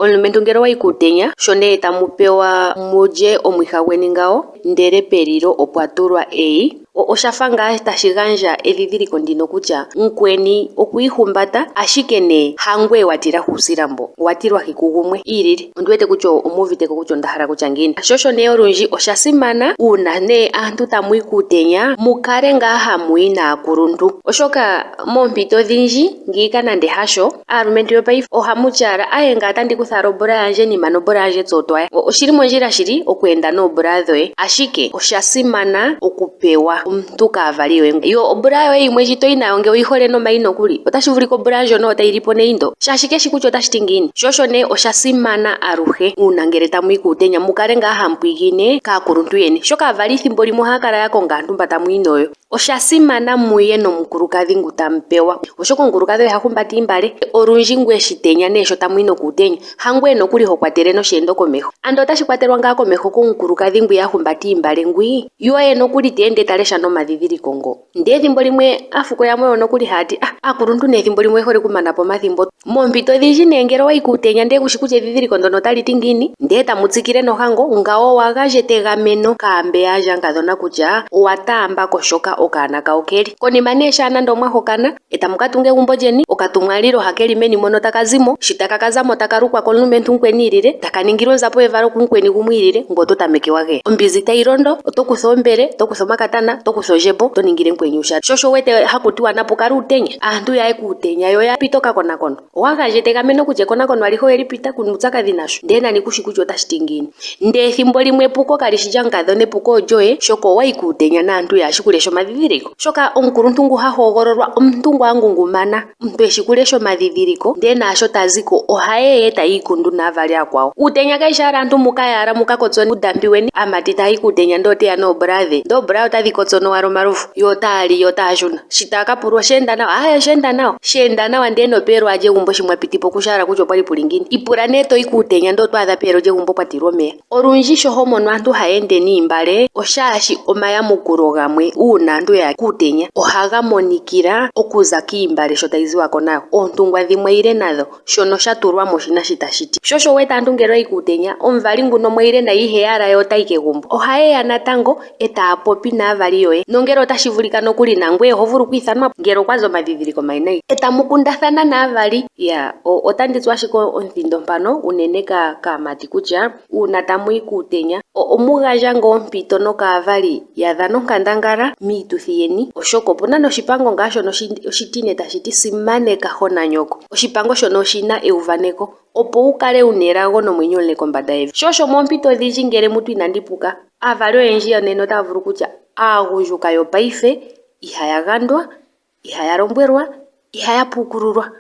Omulumentu ngele owayi kuutenya sho nee tamu pewa mulye omwiha gweni ngawo ndele pelilo opwa tulwa eyi, oshafa ngaa tashi gandja edhidhiliko ndino kutya mukweni okwiihumbata ashike nee hangweye wa tilahi uusila mbo, owa tilwahi kugumwe iilile. Ondi wete kutya omu uviteko kutya onda hala kutya ngiini. Sho osho nee olundji osha simana uuna nee aantu tamu yi kuutenya mu kale ngaa hamu yi naakuluntu, oshoka moompito odhindji ngiika nande hasho aalumentu yopaife ohamu tyala aye ngame otandi kutha owala obula yandje nima nobula yandje tse otwaya. Oshili mondjila shili oku enda noobula dhoye ashike osha simana okupewa omuntu kaavali yoye. Yo obula yoye yimwe ndji toyi nayo ngele oyi hole nomayi nokuli otashi vulika obula ndjono otayi li po neindo shaashi keshi kutya otashi ti ngiini. Sho osho nee osha simana aluhe uuna ngele tamu yi kuutenya mu kale ngaa hamu pwiikine kaakuluntu yeni oshoka aavali ethimbo limwe ohaya kala ya konga aantu mba tamu yi nayo. Osha simana muye nomukulukadhi ngu tamu pewa, oshoka omukulukadhi oye ha humbata iimbale. Olundji ngweye shitenya nee sho tamu yi nokuutenya, hangweye nokuli ho kwatele nosheendo komeho. Ando otashi kwatelwa ngaa komeho komukulukadhi ngwiya a humbata iimbale ngwii, yo oye nokuli te ende ta lesha nomadhidhiliko ngo. Ndee ethimbo limwe aafuko yamwe oyo nokuli haya ti, ah, aakuluntu nee ethimbo limwe oye hole okumana po omathimbo. Moompito odhindji nee ngele owa yi kuutenya ndee kushi kutya edhidhiliko ndono otali ti ngiini, ndee tamu tsikile nohango, ngawo owa gandja etegameno kaambeya yankadhona kutya owa taamba ko shoka okaana kawo keli. Konima nee shaa nande omwa hokana, e tamu ka tunga egumbo lyeni, okatumwalilo ha keli meni mono taka zi mo, shi taka ka za mo taka lukwa komulumentu mukweni iilile, taka ningilwa onzapo yevalo kumukweni gumwe iilile, ngoye oto tameke wa geya. Ombinzi tayi londo, oto kutha oombele, oto kutha omakatana, oto kutha ondjembo, oto ningile mukweni uushadha. Sho osho wu wete haku tiwa napu kale uutenya. Aantu ya ye kuutenya yo ya pite okakonakono. Owa gandja etegameno kutya ekonakono alihe owe li pita, ku na uupyakadhi nasho, ndele nani ku shi kutya otashi ti ngiini. Ndele ethimbo limwe epuko kali shi lyamukadhona, epuko olyoye, shoka owa yi kuutenya naantu yaa shi kulesha omadhidhiliko. Oshoka omukuluntu ngu ha hogololwa omuntu ngu a ngungumana, omuntu e shi kulesha omadhidhiliko, ndele naasho ta zi ko ohaye ya e taya ikundu naavali aakwawo. Uutenya kayi shi owala aantu mu ka yala mu ka kotsone uudambi weni, aamati taya yi kuutenya ndele ote ya noobra dhe, ndele oobra otadhi kotsona owala omalovu, yo otaya li yo otaya shuna. Shi taya ka pulwa osha enda nawa? Aaye osha enda nawa. Sha enda nawa ndele nopeelo lyegumbo shi mwa piti po ku shi owala kutya opwali puli ngiini. Ipula nee toyi kuutenya ndele oto adha peelo lyegumbo pwa tilwa omeya. Olundji sho ho mono aantu haya ende niimbale oshaashi omayamukulo gamwe uuna aantu ya ya kuutenya ohaga monikila okuza kiimbale sho tayi ziwa ko nayo. Oontungwa dhimwe ile nadho shono sha tulwa mo oshina shi tashi ti. Sho osho wu wete aantu ngele oya yi kuutenya, omuvali nguno mwa naye ihe ya ala ye ota yi kegumbo. Ohaye ya natango e taya popi naavali yoye, nongele otashi vulika nokuli nangweye oho vulu okwiithanwa po ngele okwa zi omadhidhiliko omawinayi, e tamu kundathana naavali. Ya, otandi tsu ashike omuthindo mpano unene kaamati kutya uuna tamu yi kuutenya, omu gandja ngaa ompito nokaavali ya dhane onkandangala miituthi yeni, oshoka opu na noshipango ngaa shono oshitine tashi ti simaneka ho nanyoko. Oshipango shono oshi na euvaneko opo wu kale wu na elago nomwenyo omule kombanda yevi. Sho osho moompito odhindji ngele mutu inandi puka, aavali oyendji yonena otaya vulu kutya aagundjuka yopaife ihaya gandwa, ihaya lombwelwa, ihaya pukululwa.